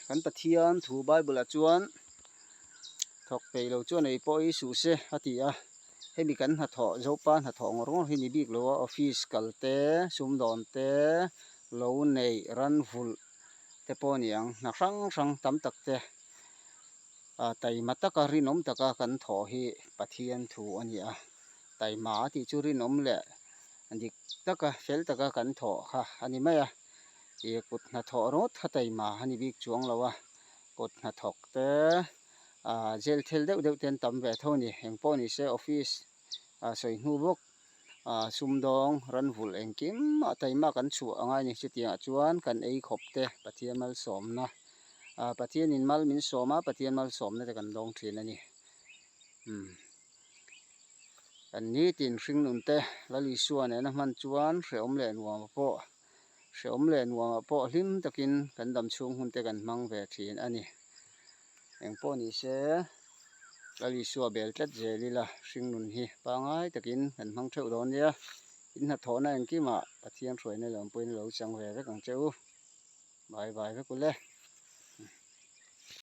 Kan Pathian thu Bible ah chuan thawk peih lo chuan ei pawh i suh se a ti a, hemi kan hnathawh Zopa hnathawh ngawr ngawr hi ni bik lo a, office kal te, sumdawn te, lo neih ran vulh te pawh a ni ang, hna hrang hrang tam tak te ah taima taka rinawm taka kan thawh hi Pathian thu a ni a, taima a tih chu rinawm leh dik taka fel taka kan thawh kha a ni mai a. Ih kut hnathawh rawt kha taima a ni bik chuang lo a, kut hnathawk te ah jail thil deuh deuh te an tam ve tho a ni, engpawh ni se office ah sawi hnu bawk ah sumdawng ran vulh engkim ah taima kan chhuah a ngai a ni chutiangah chuan kan ei khawp te Pathian malsawmna ah Pathianin mal min sawm a Pathian malsawmna te kan dawng thin a ni umm. Kan nitin hringnun te Lal Isua nena hman chuan hrehawm leh nuam pawh hrehawm leh nuamah pawh hlim takin kan dam chhung hun te kan hmang ve thin a ni. Engpawh ni se Lal Isua bel tlat zel ila hringnun hi pangai takin kan hmang theuh dawn nia. In hnathawhna engkimah Pathian hruaina leh awmpuina lo chang ve vek ang che u. Bye bye vek ule.